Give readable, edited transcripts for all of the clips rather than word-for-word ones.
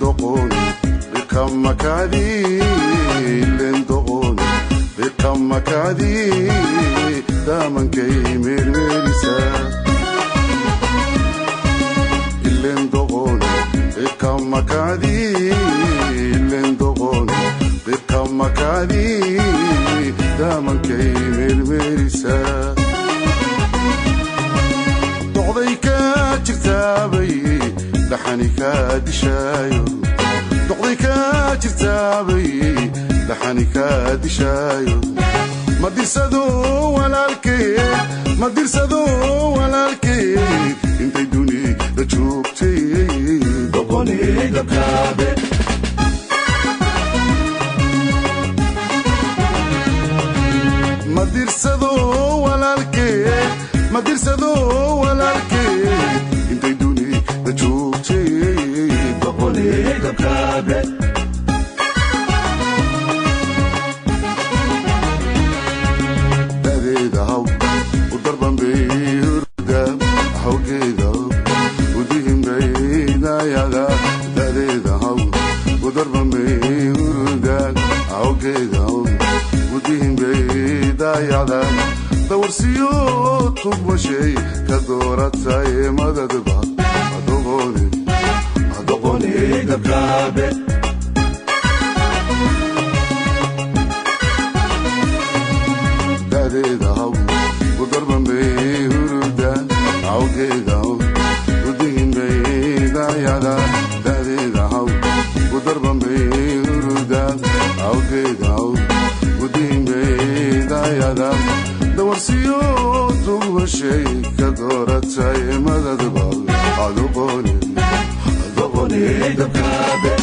doqon biqamakadi ilen doqon biqamakadi damankay mermerisa ilen doqon biqamakadi ilen doqon biqamakadi damankay mermerisa doqday ka jirtaabay dhaxani ka dishayo doqday ka jirtaabay dhaxani ka dishayo madirsado walaalkee madirsado walaalkee intay dunida joogtay doqoney dabkaabe madirsado walaalkee madirsado walaalkee intay dunida joogtay doqoney dabkaabe dadeeda haw u darban bay hurda hawgeeda udihin bay daayada dadeeda haw u darban bay hurda hawgeeda udihin bay daayada dawarsiyo tubmashay ka dooratay madadba adoqone adoqoney dabkaabe dadeeda haw u darban bay hurda hawgeeda udihin bay daayada dadeeda haw u darban bay hurda hawgeeda udihin bay daayada dawarsiyo tubmashay ka dooratay madadba adoqone adoqoney dabkaabe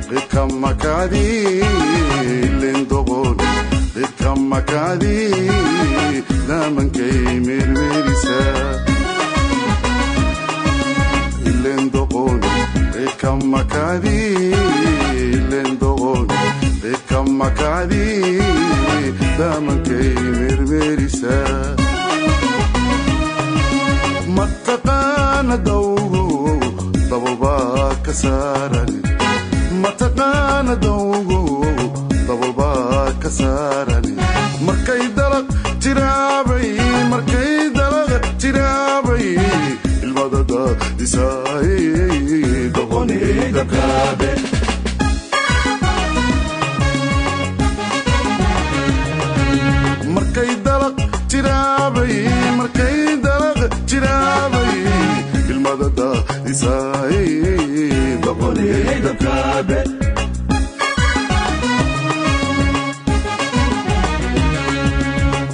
biqamakadi ilen doqon biqamakadi damankay mermerisa ilen doqon biqamakadi ilen doqon biqamakadi damankay mermerisa mataqaana dawgo dabalbaa ka saarani mataqaana dawgo dabalbaa ka saarani markay dalaq jiraabay markay dalaq jiraabay ilmadada disaay doqoney dabkaabe markay dalaq jiraabay markay dalaq jiraabay ilmadada disaay doqoney dabkaabe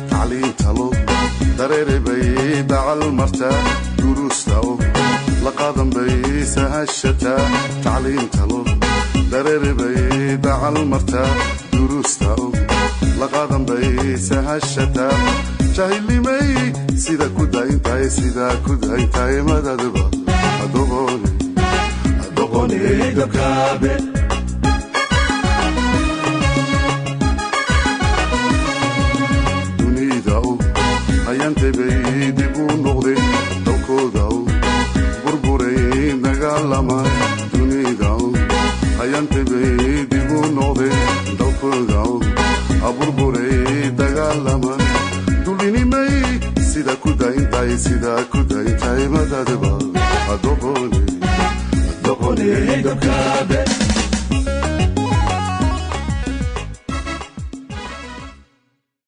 tacliinta lo dareere bay dacal martaa duruusta o la qaadan bay sahashataa tacliinta lo dareere bay dacal martaa duruusta o la qaadan bay sahashataa jahilnimay sida ku dayntahay sida ku dayntahay madadba adoqone adoqoney dabkaabe dunida o hayantay bay dib u noqdeen dalkooda o burburay dagaalama dunida o hayantay bay dib u noqdeen dalkooda o burburay dagaalama dulinimay sida ku dayntahay sida ku dayntahay madadba adoqone adoqoney dabkaabe.